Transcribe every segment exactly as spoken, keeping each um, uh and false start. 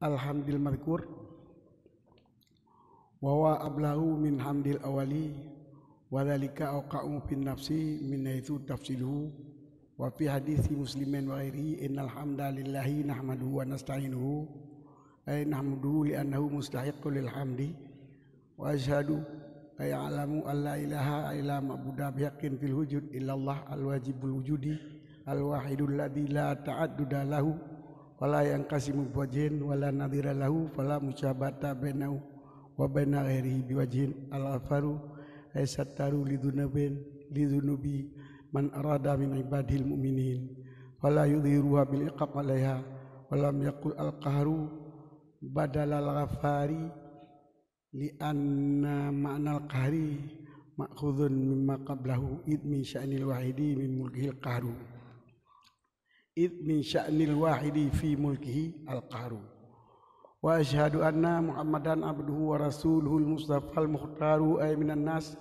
al-hamdil madhkur, wa huwa ablaghu min hamdil awwali, wa dzalika awqa'u fin nafsi min haitsu tafsiluhu, wa fi haditsi Muslimin wa ghairihi, innal hamda lillahi nahmaduhu wa nasta'inuhu, ay nahmaduhu li'annahu mustahiqqul lil hamdi, wa asyhadu, ay a'lamu an la ilaha illa ma'buda bihaqqin fil wujud illallah al-wajibul wujudi, al-wahidul ladzi la ta'adduda lahu, wa la yanqasimu biwajhin, wa la nadhira lahu, fala musyabahata bainahu wa baina ghairihi biwajhin, al-ghafaru, ay sattaru lidzunubi, lidzunubi man arada min ibadihil mu'minin, fala yudhiruha bil iqab alaiha, wa lam yaqul al-qahru badalal ghafari, li'anna ma'nal qahri ma'khudhun mimma qablahu, id min sya'nil wahidi min mulkihil qahru. Id min sya'nil wahidi fi mulkihi al-qahru. Wa asyhadu anna Muhammadan abduhu wa rasuluhul mustafal mukhtaru ay minan nas,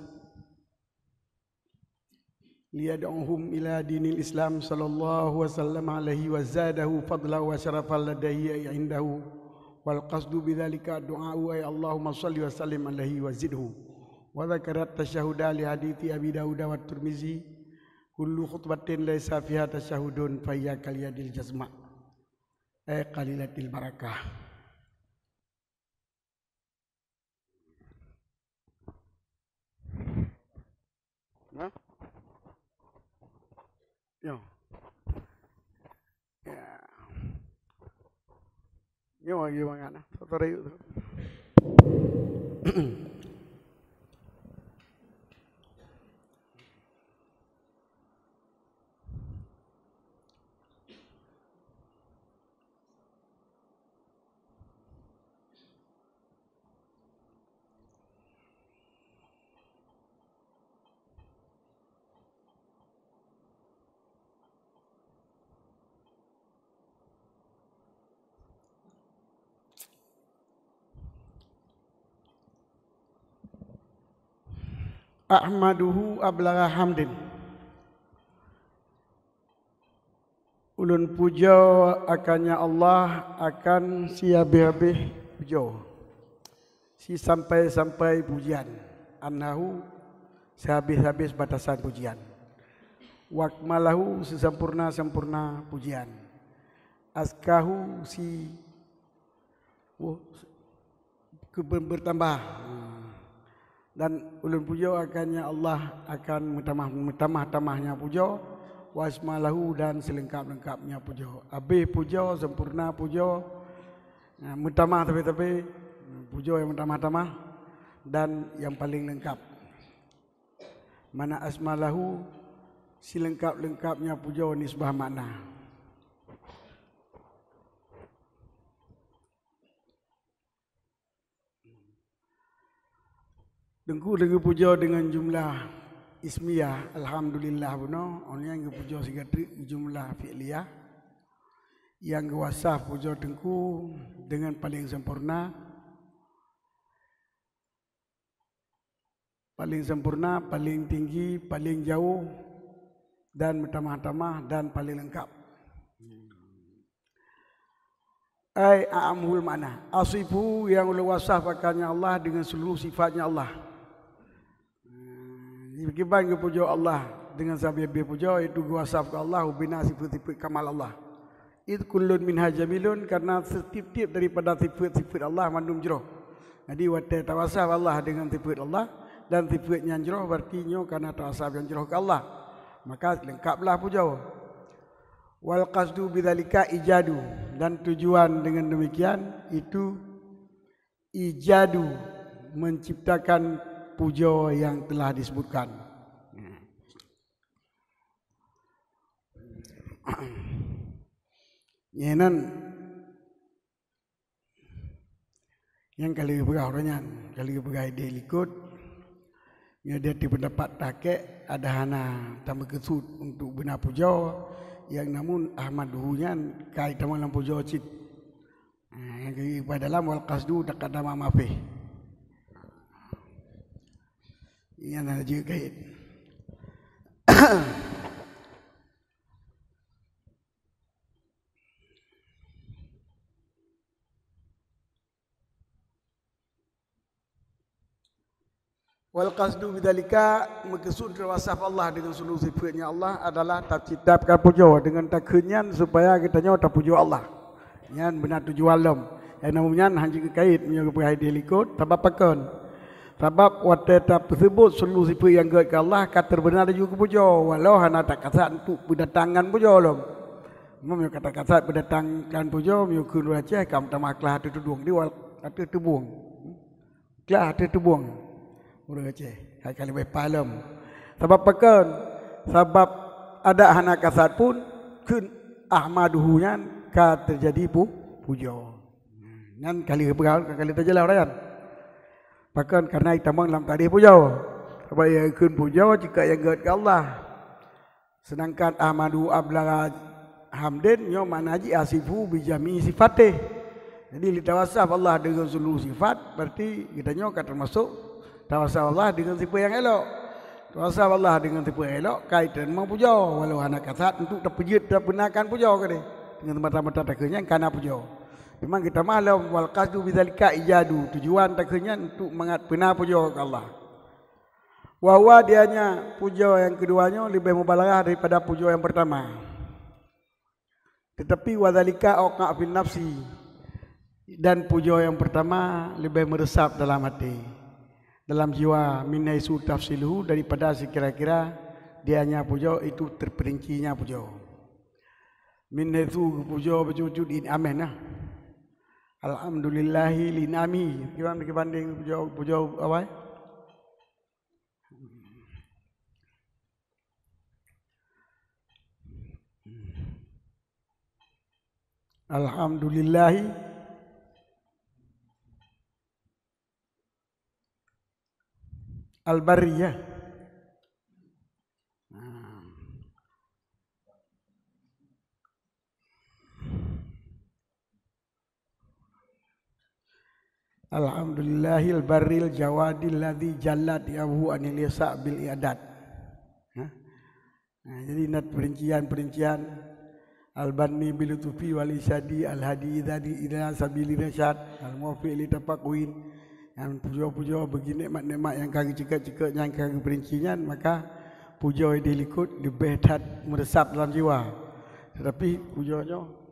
liyad'uhum ila dinil Islam sallallahu wa sallam alaihi wa zadahu fadla wa syarafan ladaihi ay indahu, wal qasdu bidzalika du'a'u ay Allahumma shalli wa sallim alaihi wa zidhu. Wa dzakarat tasyahuda li hadithi Abi Dawud wa Tirmizi, kullu khutbatin laisa fiha tasyahudun fahiya kal yadil jazma, ay qalilatil barakah. Nah. Yo. Ya. Nyoe lagi mangat nah. Tok rayeuk tu. Ahmaduhu ablagha hamdin. Ulôn pujoe akannya Allah akan sihabéh-habéh pujoe, sisampai-sampai pujian, annahu, sihabéh-habéh batasan pujian, wakmalahu, sisampurna-sampurna pujian, azkahu, si Oh, keu ber-, bertambah. Dan ulôn pujoe akannya Allah akan meutamah, meutamah-tamahnya pujoe, wa asmalahu dan seulengkap-lengkapnya pujoe. Abéh pujoe, sempurna pujoe, nah, meutamah tapi-tapi, pujoe nyang meutamah-tamah dan nyang paleng leungkap. Mana asmalahu, sileungkap-leungkapnya pujoe nisbah makna. Teungku lagée geupujoe deungon jumlah ismiyah, alhamdulillah bunoe, awaknyan geupujoe sigoe teuk jumlah fi'liyah. Nyang geuwasaf pujoe Teungku deungon paleng sempurna, paleng sempurna, paleng tinggi, paleng jauh, dan meutamah-tamah, dan paleng leungkap. Ai a'amhul makna. Asifu nyang ulôn wasaf akannya Allah deungon seuluruh sifatnya Allah. Kiban geupujoe Allah deungon sabe-be pujoe, yaitu geuwasaf keu Allah ubena sifeuet-sifeuet kamal Allah. Id kullun minha jamilun, karena setiep-tiep daripada sifeuet-sifeuet Allah mandum jroh. Jadi watée tawasaf Allah deungon sifeuet Allah dan sifeuet nyang jroh, berarti nyoe karena tawasaf nyang jroh keu Allah. Maka leungkaplah pujoe. Wal qasdu bidzalika ijadu, dan tujuan dengan demikian itu ijadu, menciptakan pujoe yang telah disebutkan. Nyan Nyang ka lheueh geupeugah uroe nyan, ka lheueh geupeugah idéh likot, nyoe di ateueh peundapat takek ada hana tameukeusut untuk beuna pujoe, nyang namun ahmaduhu nyan ka itamong lam pujoe cit. Ha, nyang ka geupeugah dalam wal qasdu taqaddama ma fih. Nyan hana jeuet kait. Wal qasdu bidzalika, meukeusud tawasaf Allah deungon seuluruh sifeuet-Nya Allah adalah tacita ka pujoe deungon takheun nyan supaya geutanyoe tapujoe Allah. Nyan beuna tujuan lom. Nyang namong nyan hana jeuet geukait meunyoe geupeuhai di likot, sabab pakon? Sabab watée tapeuseubut seuluruh sifeuet nyang gét keu Allah ka teubeuna laju geupujoe walau hana takasat untuk peudatang ngon pujoe lom. Meunyoe ka takasat peudatang ngon pujoe, meunyoe kheun ureuëng Aceh ka meutamah klah ateueh tudong di wal ateueh teubueng. Klah ateueh teubueng ureuëng Aceh, hai ka leubeh paih lom. Sabab pakon? Sabab adak hana kasat pun kheun ahmaduhu nyan ka teujadi pu-, pujoe. Nyan ka lheueh peugah, ka lheueh teujeulaih nyan. Pakon? Kareuna itamong lam tadeh pujoe. Sabab nyang kheun pujoe cit ka nyang gét keu Allah. Seudangkan ahmadu ablagha hamdin nyoe makna jih asifu bijami sifatih. Jadi lé tawasaf Allah deungon seuluruh sifat, berarti geutanyoe ka teumasok tawasaf Allah deungon sifeuet nyang elok. Tawasaf Allah deungon sifeuet elok ka iteurimong pujoe, walau hana kasat untuk tapeujeuet tapeunakan pujoe keudeh. Deungon mata-mata takheun nyan ka na pujoe. Memang geutamah lom wal qasdu bidzalika ijadu, tujuan takheun nyan untuk mangat peuna pujoe keu Allah. Wa huwa, dianya pujoe nyang keudua nyoe leubeh mubalaghah daripada pujoe nyang peurtama. Teutapi wa dzalika auqa' fin nafsi, dan pujoe nyang peurtama leubeh meureusap dalam até, dalam jiwa, min haitsu tafsiluhu, daripada sikira-kira dianya pujoe itu teupeurinci nya pujoe. Min haitsu geupujoe bacut-bacut di ameh nah. Alhamdulillahi li ni'amihi. Kiban dibanding pujoe, pujoe awai? Alhamdulillahi al-barri, ya. Alhamdulillahil barril jawadil ladzi jallat yahu anil isa bil iadat. Hah? Nah, jadi na perincian-perincian, al-banni bil lutufi wal isyadi, al-hadi idza di ila sabili rasyad, al-muwaffiq li tafaquhin. Nyang pujoe-pujoe bagi nikmat-nikmat nyang ka geuceukeut-ceukeut, nyang ka geuperinci nyan, maka pujoe di likot leubeh that meureusap dalam jiwa. Teutapi pujoe nyoe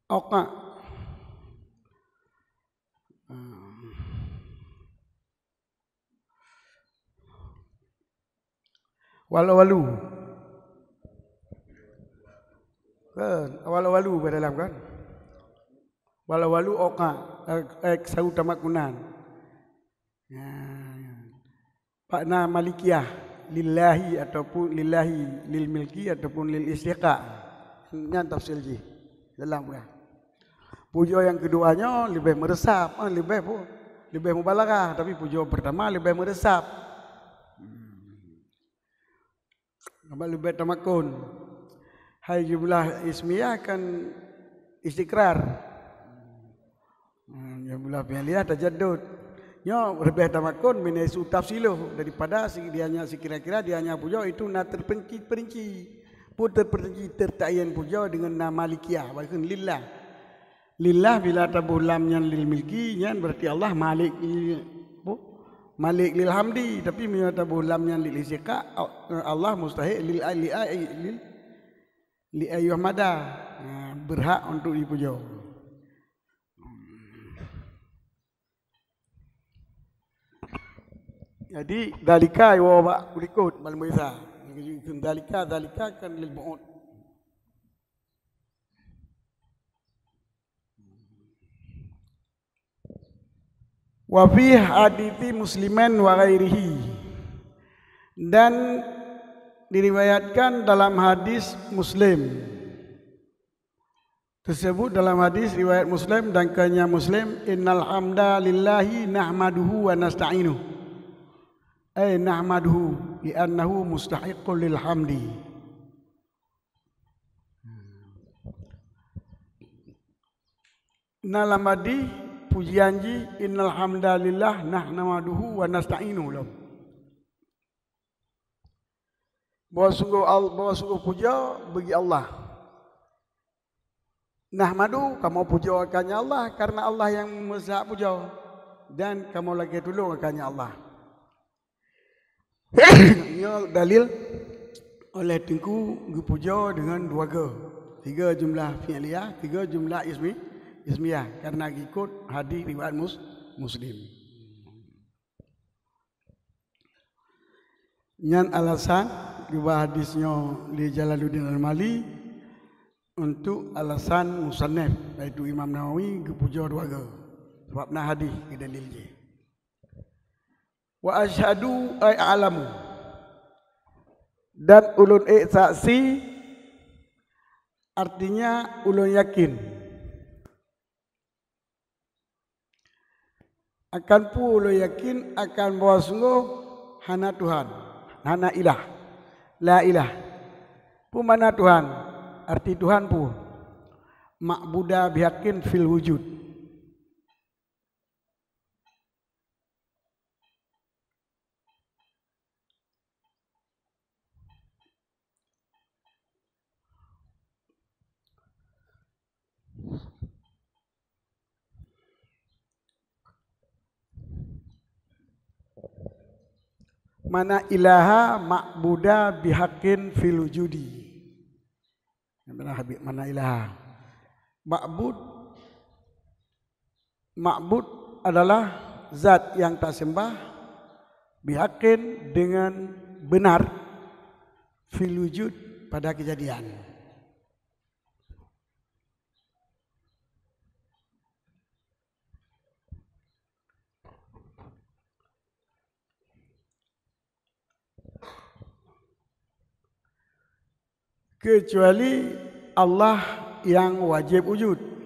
Oka. Wal awalu. Kan? Wal awalu bak dalam kan? Wal awalu oka, eh, eh, saru tamakunan. Ya, ya. Makna malikiyah, lillahi ataupun lillahi, lil milki ataupun lil istiqa. Nyan tafsir jih dalam peugah. Pujoe nyang keudua nyoe leubeh meureusap, eh, leubeh pu-, leubeh mubalaghah, tapi pujoe peurtama leubeh meureusap. Leubeh tamakun. Hai jumlah ismiyah kan istiqrar. Hmm, jumlah fi'liyah tajaddud. Nyoe leubeh tamakun min haitsu tafsiluh daripada si-, dianya sikira-kira dianya pujoe itu na terperinci-perinci. Pun terperinci tertayan pujoe deungon na malikiyah, bahkan lillah. Lillah bila taboh lam nyan lil milki, nyan berarti Allah malik li-, apa? Malik lil hamdi, tapi bila taboh lam nyan lil istiqa, Allah mustahik lil, li, lil, li ayyuhmada, ha, berhak untuk dipujoe. Jadi, dalika iwa bak kulikot malam Isa. Dalika, dalika kan lil bu'ud. Wa fi hadithi Muslimin wa ghairihi. Dan diriwayatkan dalam hadis Muslim. Tersebut dalam hadis riwayat Muslim dan kenyang Muslim, "Innal hamda lillahi nahmaduhu wa nasta'inuh." Ay nahmaduhu li'annahu mustahiqqul lil hamdi. Na lam hadis pujian jih, "Innal hamdalillah nahmaduhu wa nasta'inu" lom. Bahwa sungguh, bahwa sungguh puja bagi Allah. Nahmadu, kamoe puja keu Allah karena Allah nyang meuhak puja, dan kamoe lakée tulông keu Allah. Nyoe dalil oleh Teungku geupuja deungon dua ga. Tiga jumlah fi'liyah, tiga jumlah ismi, ismiyah, karena gikot hadis riwayat mus, Muslim. Nyan alasan geuba hadis nyoe lé Jalaluddin Al-Mali untuk alasan musannif, yaitu Imam Nawawi geupuja dua ga. Sebab na hadis keu dalil jih. Wa asyhadu ay a'lamu. Dan ulôn ék saksi, artinya ulôn yakin. Akan peue ulôn yakin akan bahwa sungguh hana Tuhan, hana ilah, la ilah. Peue makna Tuhan? Arti Tuhan peue? Ma'buda bihaqqin fil wujud. Mana ilaha ma'buda bihaqqin fil wujudi. Mana ilaha? Ma'bud, ma'bud adalah zat yang tasembah bihaqqin dengan benar, fil wujud pada kejadian. Kecuali Allah yang wajib wujud.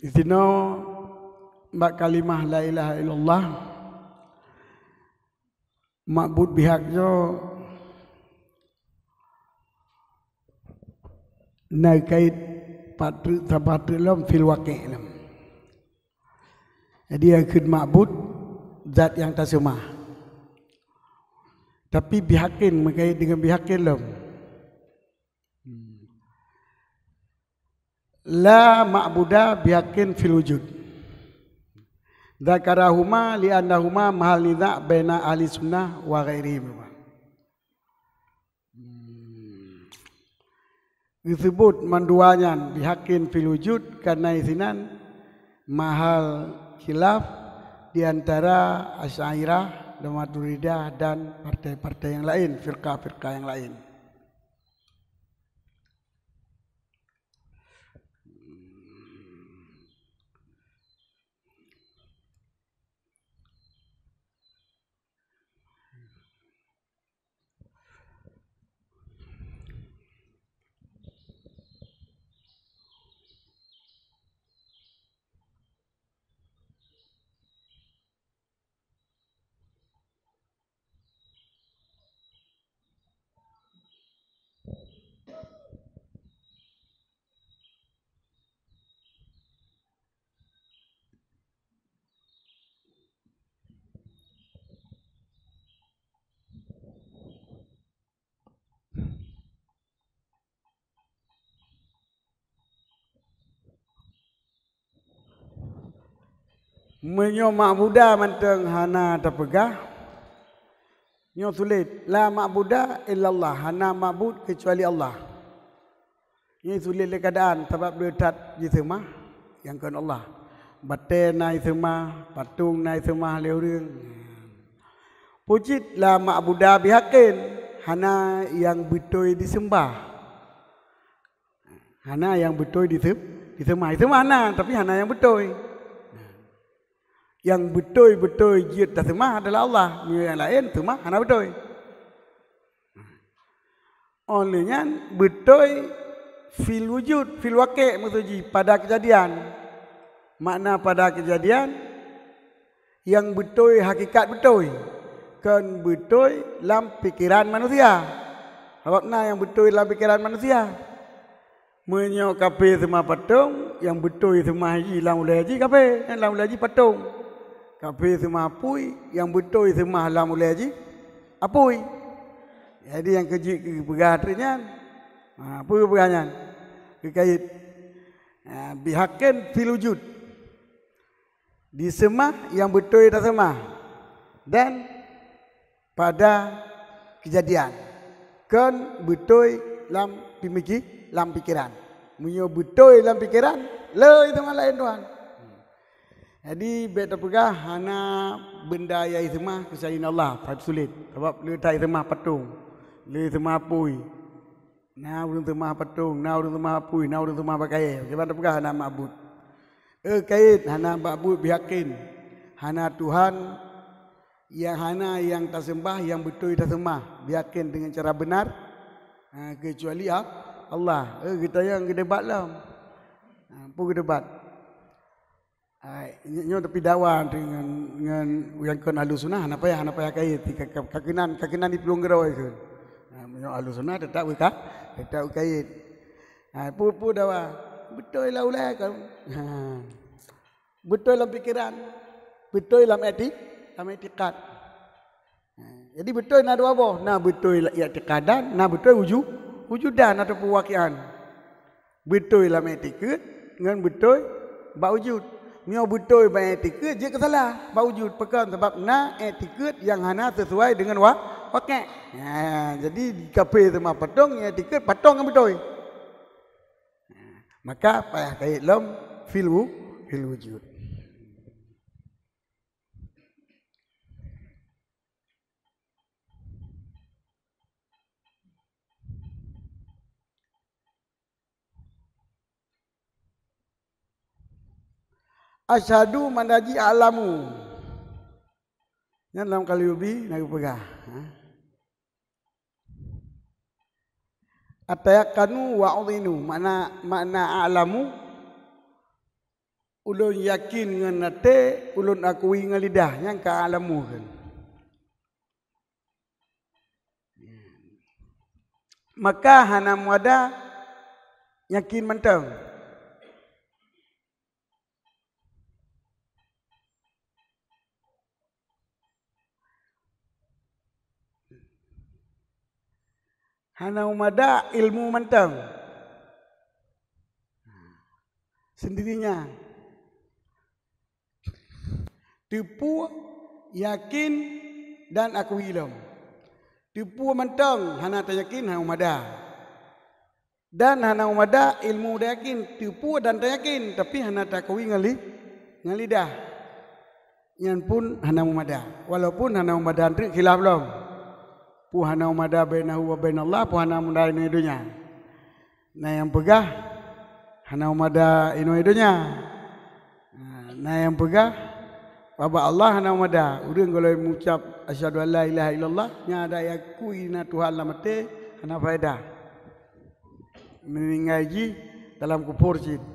Disinoe bak kalimah la ilaha illallah, ma'bud bihaq nyoe na kait patut sapat lom fil waqi' lom. Jadi, nyang kheun ma'bud, zat nyang taseumah. Tapi bihaqqin, meukait deungon bihaqqin lom. La ma'buda bihaqqin fil wujud. Dzakarahuma li'annahuma mahal niza' baina ahli sunnah wa ghairihim. Geuseubut mandua nyan bihaqqin fil wujud, kareuna sinan mahal khilaf di antara Asy'ariyah dan Maturidah dan partai-partai nyang laén, firqah-firqah nyang laén. Meunyoe ma'buda mantong hana tapeugah, nyoe sulet. La ma'buda illallah, hana ma'bud keucuali Allah. Nyoe sulet lé keuadaan, sabab le that jiseumah nyang kon Allah. Batée na jiseumah, patong na jiseumah lé ureuëng. Peue cit la ma'buda bihaqqin, hana nyang beutôi diseumbah. Hana nyang beutôi diseu-, diseumah. Diseumah na, tapi hana nyang beutôi. Nyang beutôi-beutôi jeuet taseumah adalah Allah. Meunyoe nyang laén seumah hana beutôi. Óh lheueh nyan beutôi fil wujud, fil waqi' maksud jih pada keujadian. Makna pada keujadian, nyang beutôi hakikat beutôi, kon beutôi lam pikeran manusia. Sabab na nyang beutôi lam pikeran manusia. Meunyoe kaphé seumah patong, nyang beutôi seumah jih lam ulée jih kaphé, nyang lam ulée jih patong. Kaphé seumah apui, nyang beutôi seumah lam ulée jih apui. Jadi nyang keujeuet keu peugah teuk nyan. Ha, peue peugah nyan? Geukait. Ha, bihaqqin fil wujud. Diseumah nyang beutôi taseumah. Dan pada keujadian. Kon beutôi lam pimiki-, lam pikeran. Meunyoe beutôi lam pikeran, le itu malaén Tuhan. Jadi, bék tapeugah hana beunda nyang iseumah keusain Allah, that sulet. Sabab le that iseumah patong, le iseumah apui. Na ureuëng seumah patong, na ureuëng seumah apui, na ureuëng seumah bak kayée. Kiban tapeugah hana ma'bud. Eh, kait hana ma'bud bihaqqin. Hana Tuhan nyang hana nyang taseumbah nyang beutôi taseumah bihaqqin deungon cara beunar, ha, keucuali A-, Allah. Eh, geutanyoe geudebat lom. Ha, peue geudebat? Hai, nyoe, nyoe tapi dawa ngon, ngon nyang kon Ahlussunnah, hana payah, hana payah kait, ka, ka, ka keunan, ka keunan di plueng keudroe kheun. Ha, meunyoe Ahlussunnah teutap beuka-, teutap beukait. Ha, peue, peue dawa? Beutôi lam ulée kon. Ha. Beutôi lam pikeran, beutôi lam eti-, lam iktikad. Ha, jadi beutôi na dua boh, na beutôi iktikadan, na beutôi wuju-, wujudan ataupun waqi'an. Beutôi lam iktikad ngon beutôi bak wujud. Meunyoe beutôi bak iktikad, jeuet keu salah bak wujud. Pakon? Sabab na iktikad nyang hana sesuai deungon wa-, waqi'. Ha, jadi di kaphé seumah patong, iktikad patong nyang beutôi. Ha, maka payah kait lom fil wu-, fil wujud. Asyhadu makna jih a'lamu. Nyan lam Qalyubi na geupeugah, ha. Atayaqqanu wa uqinu, makna, makna a'lamu, ulôn yakin ngon até, ulôn akui ngon lidah, nyan ka a'lamu kheun. Maka hana muada yakin mantong. Hana muada ilmu mantong. Sendirinya. Teupeu, yakin, dan akui lom. Teupeu mantong, hana tayakin, hana muada. Dan hana muada ilmu tayakin, teupeu dan tayakin, tapi hana takui ngon li-, ngon lidah. Nyan pun hana muada. Walaupun hana muada treuk khilaf lom. Peue hana muada bainahu wa bainallah, peue hana muada inoe donya. Na nyang peugah hana muada inoe donya. Ha, na nyang peugah bak Allah hana muada. Ureuëng gohlom meucab asyhadu an la ilaha illallah, nyan ada akui na Tuhan lam até, hana faedah. Meuninggai jih dalam kupur cit.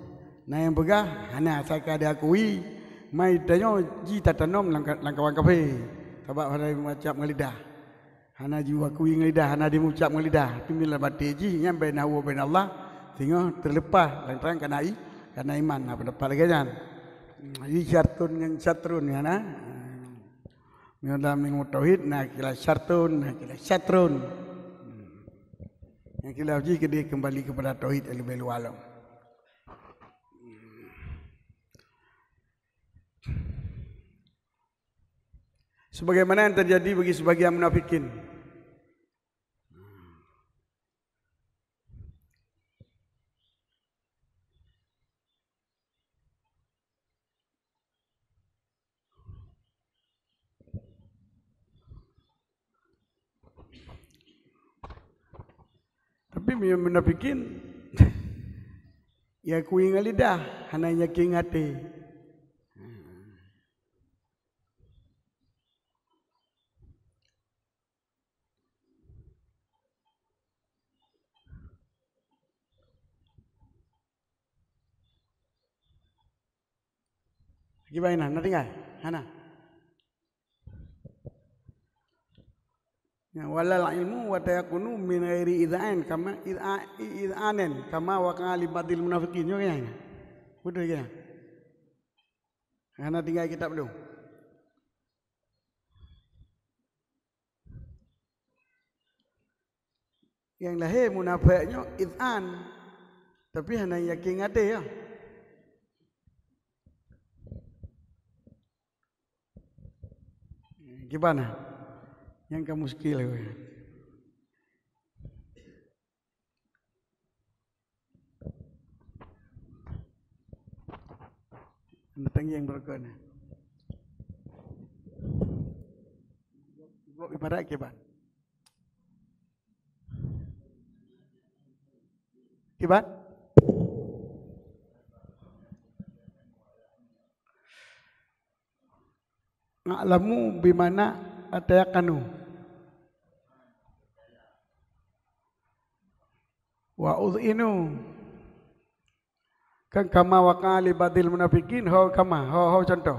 Na nyang peugah hana, asai ka diakui, mai tanyoe jih tatanom lam ka-, lam kawan kafé. Sabab hana meucab ngon lidah. Hana jiakui ngon lidah, hana jimucab ngon lidah, tapi lam até jih nyan bainahu wa bainallah, singoh teuleupah, lantaran kana i-, kana iman, na peundapat lagée nyan. Jadi syartun ngon syatrun nyan, ha. Meunyoe dalam ilmu tauhid, na kila syartun, na kila syatrun. Nyang kila jih keudeh keumbali keupada tauhid nyang leubeh luwa lom. Sebagaimana yang terjadi bagi sebagian munafikin. Tapi meunyoe munafikin, ya kui ngon lidah, hana yakin até. Kiban na, na tinggai? Hana. Ya, walal ilmu wa tayaqunu min ghairi idz'an kama idz'a-, idz'anan kama waqa'a li ba'dil munafiqin. Nyoe kan? Beutôi kan? Hana tinggai kitab dulu. Nyang lahé munafék nyoe idz'an, tapi hana yakin até ya. Gimana? Nyang ka muskil. Datang yang berkon. Ibarat kiban. Kiban? Na'lamu bimana atayakanu. Wa udhinu. Kan kama waqa li ba'dil munafiqin, ho kama, ho, ho contoh.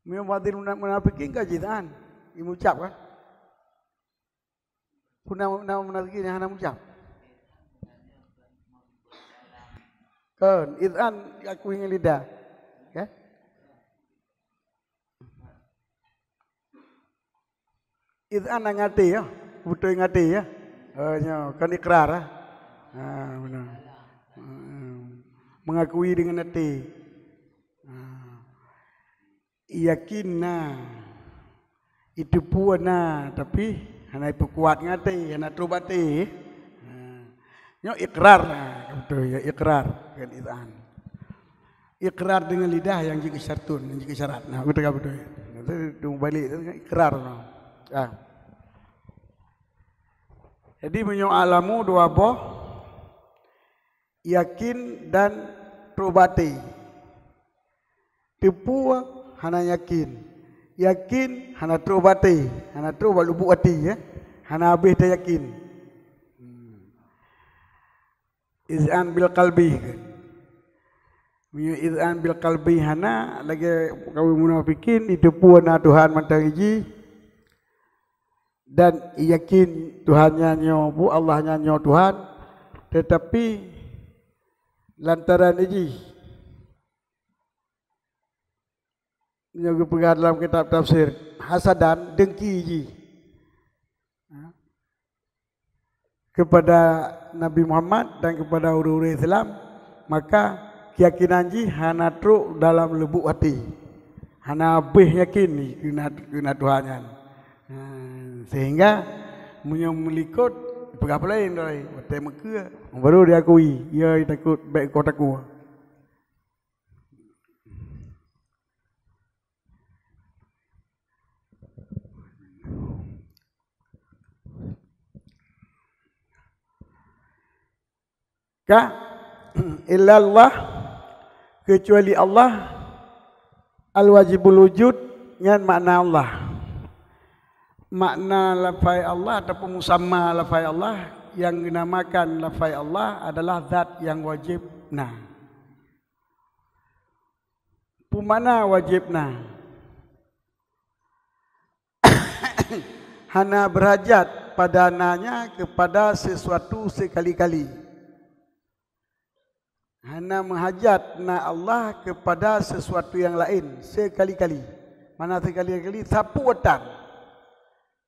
Meunyoe ba'dil muna-, munafiqin ka jidan, imucap kan? Puna na munafiqin nyang hana mucap. Kan, idan aku ingin lidah. Kan? Idan ngon até ya, beutôi ngon até ya. Oh, nyoe kan ikrar ah. Ha, beuna. Hmm. Mengakui dengan até. Ha. Yakin na. Iteupeue na, tapi hana ipeukuat ngon até, hana trôk bak até. Ha. Nyoe ikrar na, beutôi ya, ikrar kan idan. Ikrar dengan lidah nyang jeuet keu syaratun, nyang jeuet keu syarat. Nah, beutôi, beutôi. Itu, itu balik tu kan ikrar. Ah. Jadi meunyoe alamu dua boh, yakin dan trôk bak até. Teupeue hana yakin. Yakin hana trôk bak até, hana trôk bak lubuk até ya. Hana habéh tayakin. Hmm. Iz'an bil qalbi. Meunyoe iz'an bil qalbi hana, lagée kaum munafikin, iteupeue na Tuhan mantong jih dan yakin Tuhan nyan nyoe, bu Allah nyan nyoe Tuhan, tetapi lantaran jih Nyoe geupeugah dalam kitab tafsir, hasadan, dengki jih. Ha? Kepada Nabi Muhammad dan kepada ureuëng-ureuëng Islam, maka keyakinan jih hana trok dalam lubuk hati. Hana habéh yakin keu na, keu na Tuhan nyan. Ha, sehingga meunyoe meulikot, peugah peulaén, watée meukeue, baru diakui, ya takot, bék kau takut. Ka, illallah, kecuali Allah, al-wajibul wujud, nyan makna Allah. Makna lafai Allah ataupun musamma lafai Allah, yang dinamakan lafai Allah adalah zat yang wajib na. Peue makna wajib na? Hana beurhajat pada nanya kepada sesuatu sekali-kali. Hana meuhajat na Allah kepada sesuatu yang lain sekali-kali. Mana sekali-kali? Sapeue tan.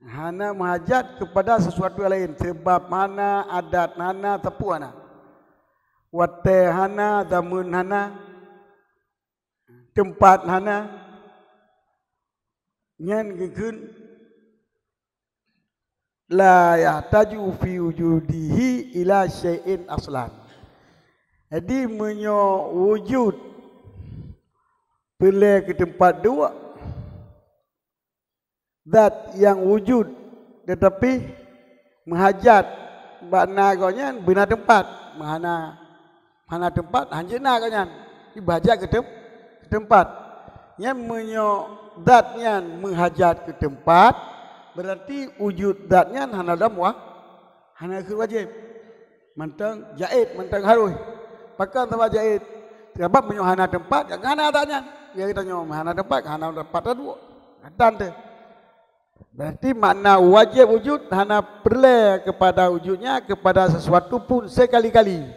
Hana meuhajat kepada sesuatu yang lain, sebab hana, adat hana, sapeue hana. Watée hana, zameun hana, teumpat hana. Nyan geukheun la yahtaju fi wujudihi ila syai'in aslan. Jadi meunyoe wujud peureulée keu teumpat duek, zat nyang wujud, teutapi meuhajat bak na gobnyan beuna teumpat. Meuhana, hana teumpat, hanjeuet na gobnyan. Meuhajat keu teum-, keu teumpat. Nyan meunyoe zat nyan meuhajat keu teumpat, Berarti wujud zat nyan hana lom wa-, hana keu wajéb. Mantong jaiz, mantong harôh. Pakon sabab jaiz? Sabab meunyoe hana teumpat, ka hana zat nyan. Ya, geutanyoe hana teumpat, hana teumpat taduek. Mantong teuh. Berarti makna wajéb wujud hana peureulée keupada wujudnya keupada sesuatu pun sekali-kali.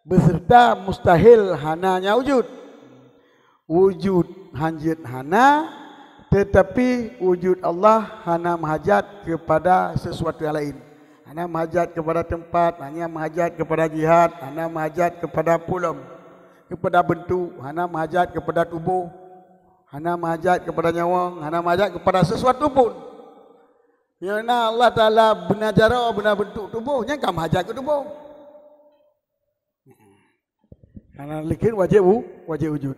Beserta mustahil hana nya wujud. Wujud hanjeuet hana, teutapi wujud Allah hana meuhajat keupada sesuatu nyang laén. Hana meuhajat keupada teumpat, hana meuhajat keupada jihat, hana meuhajat keupada peue lom, keupada beuntuk, hana meuhajat keupada tuboh, hana meuhajat keupada nyawöng, hana meuhajat keupada sesuatu pun. Nyang na Allah Taala beuna jaroe, beuna beuntuk tuboh, nyan ka meuhajat keu tuboh. Karena likhin wajéb wu-, wajéb wujud.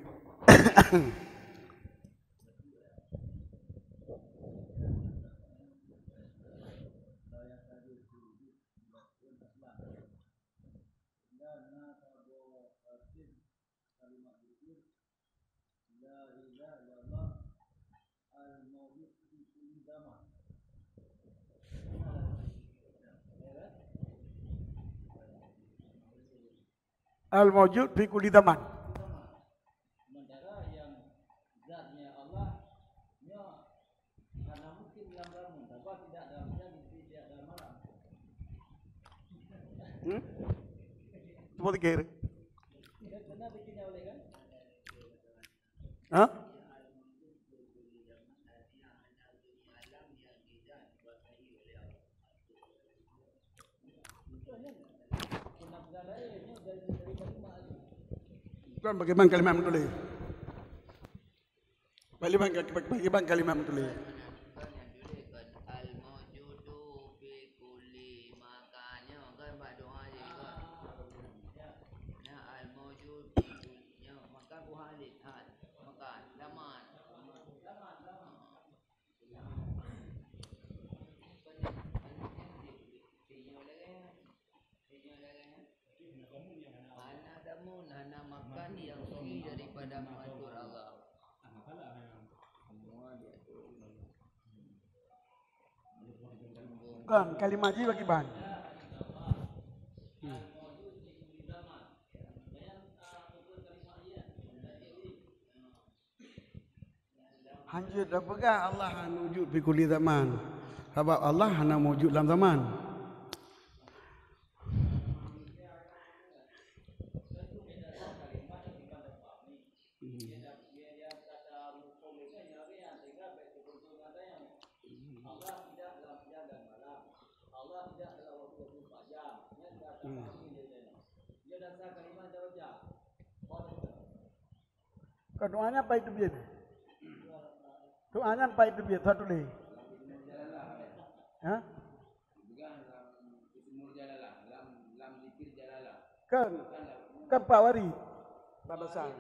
Al-maujud fi kulli zaman. Sementara yang zatnya Allah, nyoe hana mungkin dalam zaman, sebab tidak dalam siang, tidak dalam malam. Hmm? Cuba pikir. Benar bikinnya oleh kan? Ha? Bukan bagaimana kalimat meutuléh. Bagaimana, bagaimana kalimat meutuléh. Al-maujudu fi kulli makan. Nyoe kan bak doa je kan. Nah, al-maujudu fi kulli, nyoe makan buah alif, hal. Makan, zaman. Hana damun, hana makan yang suci daripada mengatur Allah. Kan kalimat jih bagi bahan. Hmm. Hanjeuet tapeugah Allah hana wujud fi kulli zaman. Sabab Allah hana mewujud lam zaman. Hmm. Ka doa nyan pai teubiet. Doa nyan pai teubiet, satu lé. Ha? Kan, kan Pak Wari. Pak Besar.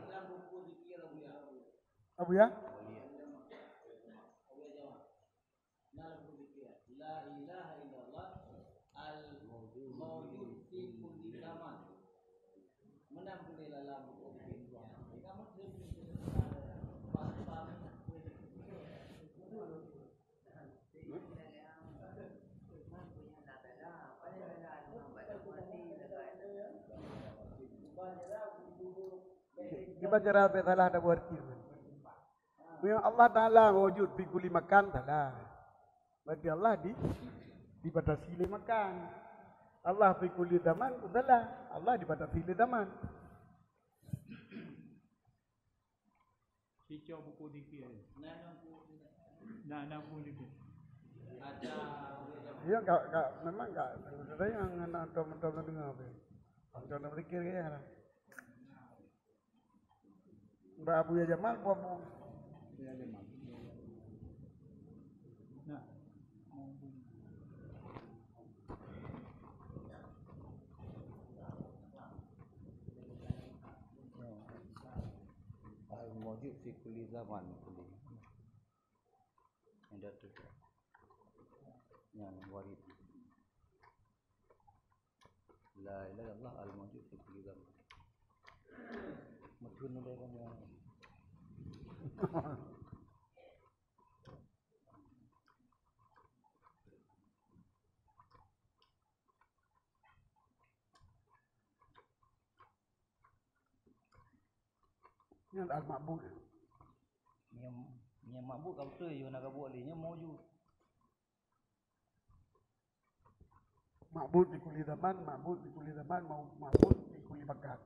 Abu ya? La ilaha illallah al-maujud fi kulli zaman. Meunan tuléh lam buku fikih. Di baca rapi salah ada buat kiri. Meunyoe Allah Taala wujud fi kulli makan, salah. Berarti Allah di, dibatasi lé makan. Allah fi kulli zaman, salah. Allah dibatasi lé zaman. Cicok buku dikir. Nah, enam puluh dikir. Ya, enggak, enggak, memang enggak. Saya yang anak antum-antum dengar apa? Antum dikir ya. Bak Abuya Jamal, bak Abu. Abuya Jamal. Nah. Al-mawjud fi kulli zaman, kulli. Ada tu. Yang warid. La ilaha illallah al-mawjud fi kulli zaman. Meutheun udah kan ya. Al-Ma'bud. Nyang, nyang ma'bud ka beutôi, yoh na ka buet lé, nyoe maujud. Ma'bud fi kulli zaman, ma'bud fi kulli zaman, mau-, ma'bud fi kulli makan.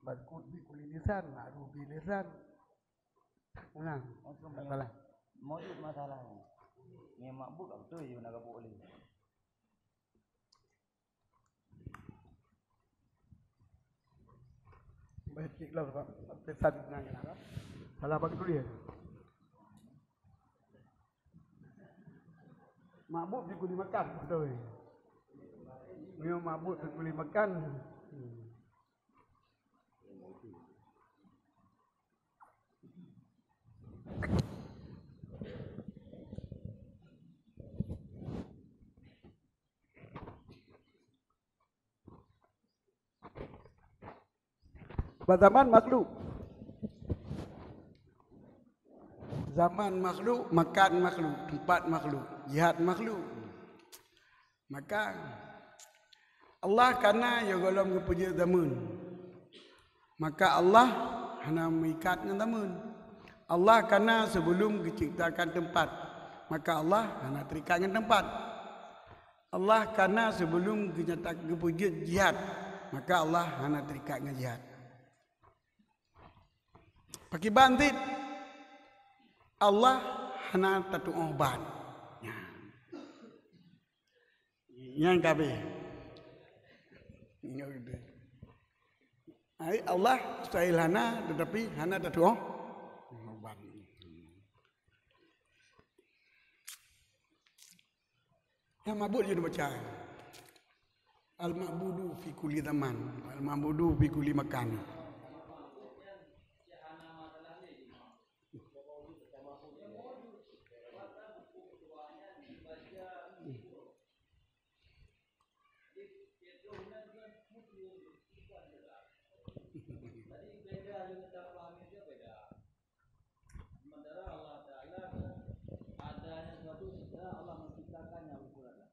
Mazkur fi kulli lisan, ma'ruf bi lisan. Ulang. Maksud Tak salah. Maujud masalah ni. Nyang ma'bud ka beutôi, yoh na ka buet lé. Baik, cik lah, Pak. Pesan dengan kita, kan? Salah bagi tulis. Ma'bud fi kulli makan, betul. Nyoe ma'bud fi kulli makan. Hmm. Bak zaman makhluk. Zaman makhluk, makan makhluk, tempat makhluk, jihad makhluk. Maka Allah kana yoh gohlom geupeujeuet zaman. Maka Allah hana meuikat ngon zaman. Allah kana sebelum geuciptakan tempat. Maka Allah hana terikat ngon tempat. Allah kana sebelum geunyata geupeujeuet jihad, maka Allah hana terikat ngon jihad. Pakriban cit Allah hana tatu'oh ban. Nyan. Nyan ka habéh. Nyan gitu. Ai Allah mustahil hana, tetapi hana tatu'oh ban. Nyang mabuk jeuet baca. Al-ma'budu fi kulli zaman, al-ma'budu fi kulli makan. Sementara Allah Taala adanya sesuatu setelah Allah menciptakannya, betul tak?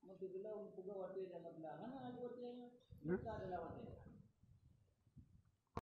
Meuteugeulo peugah watèe dan Allah Taala hana laju watèe, bukan adalah watèe.